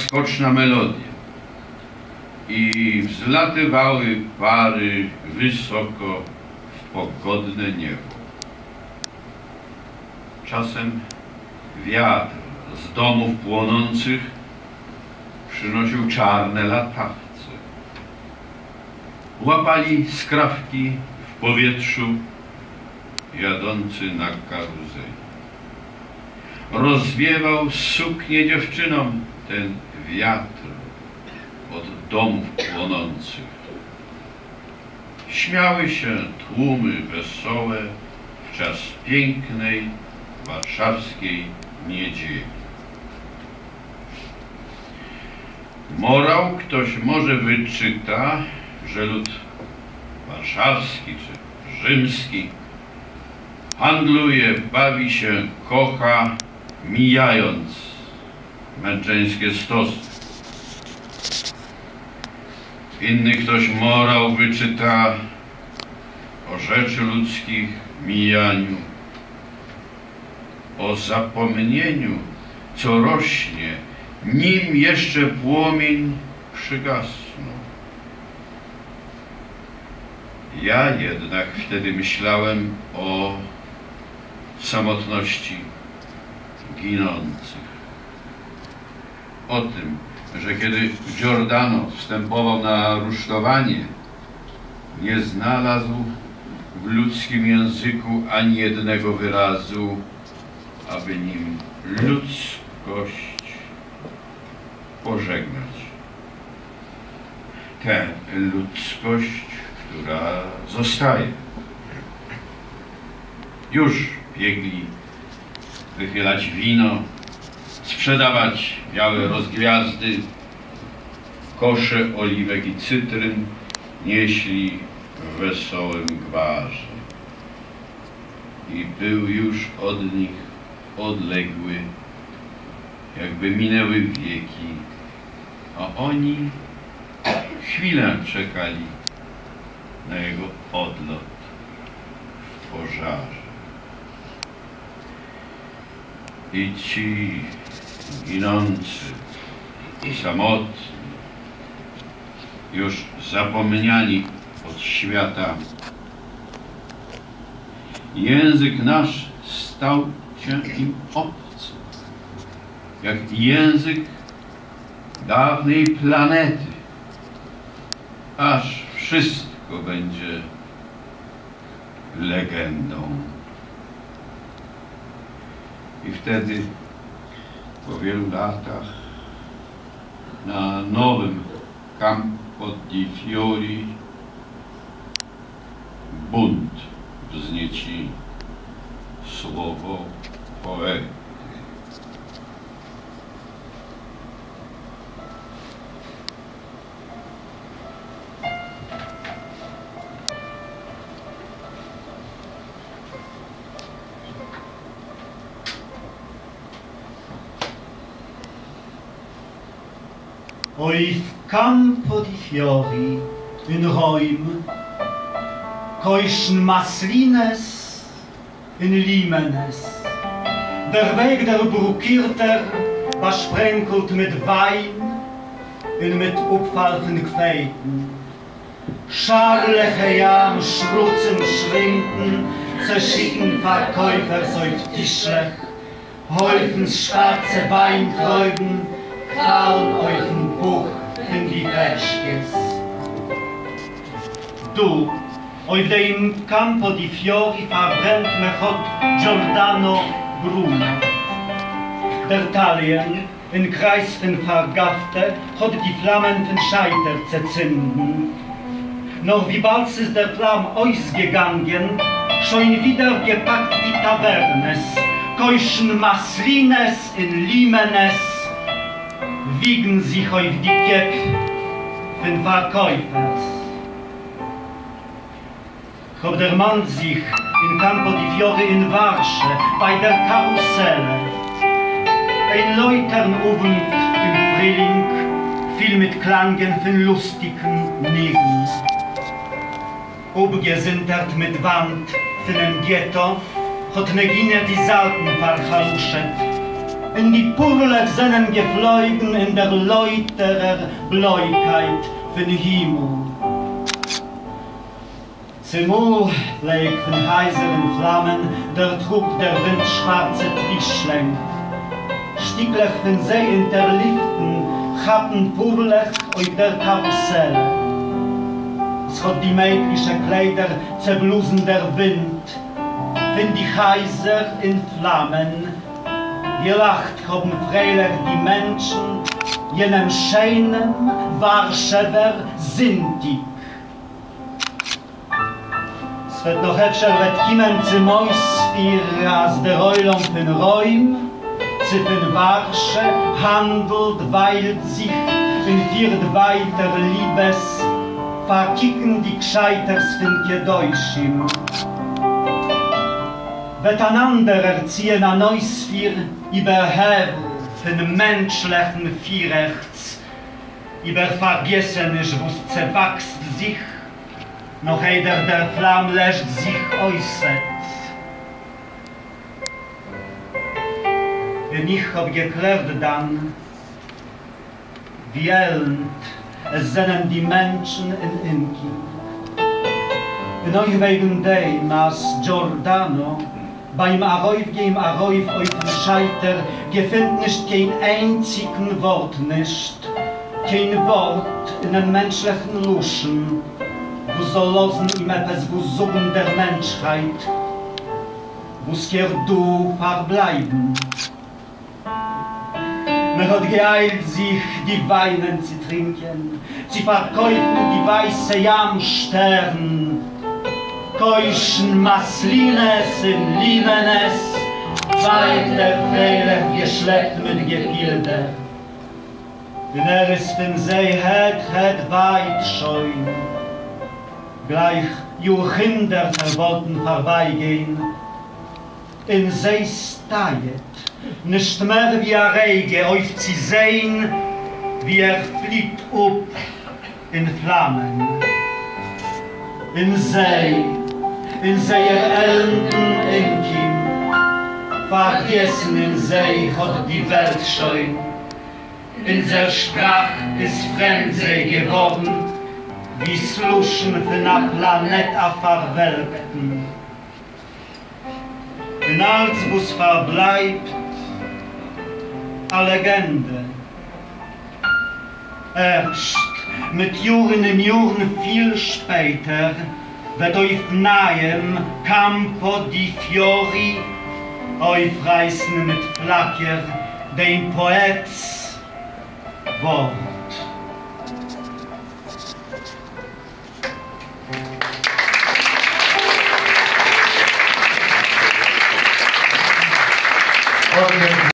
skoczna melodia i wzlatywały pary wysoko w pogodne niebo. Czasem wiatr z domów płonących przynosił czarne latawce. Łapali skrawki w powietrzu jadący na karuzeli. Rozwiewał suknie dziewczynom ten wiatr od domów płonących. Śmiały się tłumy wesołe w czas pięknej warszawskiej niedzieli. Morał ktoś może wyczyta, że lud warszawski czy rzymski handluje, bawi się, kocha, mijając męczeńskie stosy. Inny ktoś morał wyczyta o rzeczy ludzkich mijaniu, o zapomnieniu, co rośnie, nim jeszcze płomień przygasnął. Ja jednak wtedy myślałem o samotności ginących. O tym, że kiedy Giordano wstępował na rusztowanie, nie znalazł w ludzkim języku ani jednego wyrazu, aby nim ludzkość pożegnać. Tę ludzkość, która zostaje. Już biegli wychylać wino, sprzedawać białe rozgwiazdy, kosze oliwek i cytryn nieśli w wesołym gwarze. I był już od nich odległy, jakby minęły wieki, a oni chwilę czekali na jego odlot w pożarze. I ci ginący, samotni, już zapomniani od świata, język nasz stał się im obcy, jak język dawnej planety, aż wszystko będzie legendą. I wtedy, po wielu latach, na nowym Campo di Fiori bunt wznieci słowo poety. אויף Campo di Fiori אין רוים, קוישן מאסלינעס און לימענעס. דער וועג דער ברוקירטער באשפרענקלט מיט וויין און מיט אפפאל פון קווייטן. שארלעכע ים שרצים שרינקן, צעשיטן פארקויפערס אויף טישלעך, הויפנס שווארצע וויינטרויבן פאלן אויפן בוך פון די בעשקעס. דא, אויף דעם Campo di Fiori פארברענט מען האט Giordano Bruno. דער תליין אין קרייז פון פארגאפטע האט די פלאמען פון שייטער צעצינדן. נאר וויבאלד ס'איז דער פלאם אויסגעגאנגען, שוין ווידער געפאקט די טאווערנעס, קוישן מאסלינעס און לימענעס, וויגן זיך אויף די קעפ פון פארקויפערס. כ'האב דערמאנט זיך אין Campo di Fiori אין ווארשע ביי דער קארוסעלע. אין לויטערן אוונט אין פרילינג, פיל מיט קלאנגען פון לוסטיגן ניגון. אפגעזונדערט מיט וואנט פונעם געטא, האט נגינה די זאלבן פאר'חלש'עט. און די פּורלעך זענען געפֿלויגן אין דער לויטערער בלויקייט פֿון הימל. צומאָל פֿלעגט פֿון הײַזער אין פֿלאַמען דערטראָגט דער ווינט שוואַרצע פֿלישלענג. שטיקלעך פֿון זיי אין דער לופֿטן כאַפּן פּורלעך אויף דער קאַרוסעלע. ס'האָט די מיידלישע קליידער צעבלאָזן דער ווינט פֿון די הײַזער אין פֿלאַמען. געלאַכט האָבן פֿריילעך די מענטשן יענעם שיינעם וואַרשעווער זונטיק. ס'וועט נאך אפשר וועט קומען צום אויספיר אז דער עולם פון רוים צי פון ווארשע האנדלט, וויילט זיך און פירט ווייטער ליבעס, פארקוקנדיק שייטערס פון קדושים. וועט אן אנדערער ציען אן אויספיר איבער הבל פון מענטשלעכן פירעכץ, איבער פארגעסעניש וואס צעוואקסט זיך נאך איידער דער פלאם לעשט זיך אויסעט. און איך האב געקלערט דאן ווי עלנד עס זענען די מענטשן אין אומקום. און אויך וועגן דעם אז דזשארדאנא ביים ארויפגיין ארויף אויפן שייטער געפינט נישט קיין איינציגן ווארט נישט, קיין ווארט אינעם מענטשליכן לשון וואס זאל לאזן אים עפעס וואס זאגן דער מענטשהייט וואס קערט דא פארבלייבן. מען האט געאיילט זיך די וויינען צו טרינקען, צו פארקויפן די ווייסע ים שטערן, קוישן מאסלינעס און לימענעס, ווייטער פרייליך געשלעפט מיט געפילדער, און ער איז פון זיי העט העט ווייט שוין, גלייך יארהונדערטער וואלטן פארבייגיין. און זיי סטייעט נישט מער ווי א רגע אויף צו זעהן ווי ער פליט אפ אין פלאמען, און זיי אין זייער עלנטן אומקום פארגעסן אין זיי האט די וועלט שוין, אונזער שפראך איז פרעמד זיי געווארן ווי ס'לשון פון א פלאנעט א פארוועלקטן. און אלץ וואס פארבלייבט א לעגענדע. ערשט מיט יארן און יארן פיל שפעטער וועט אויף נייעם קאמפא די פיארי אויפרייסן מיט פלאקער דעם פאעט'ס ווארט.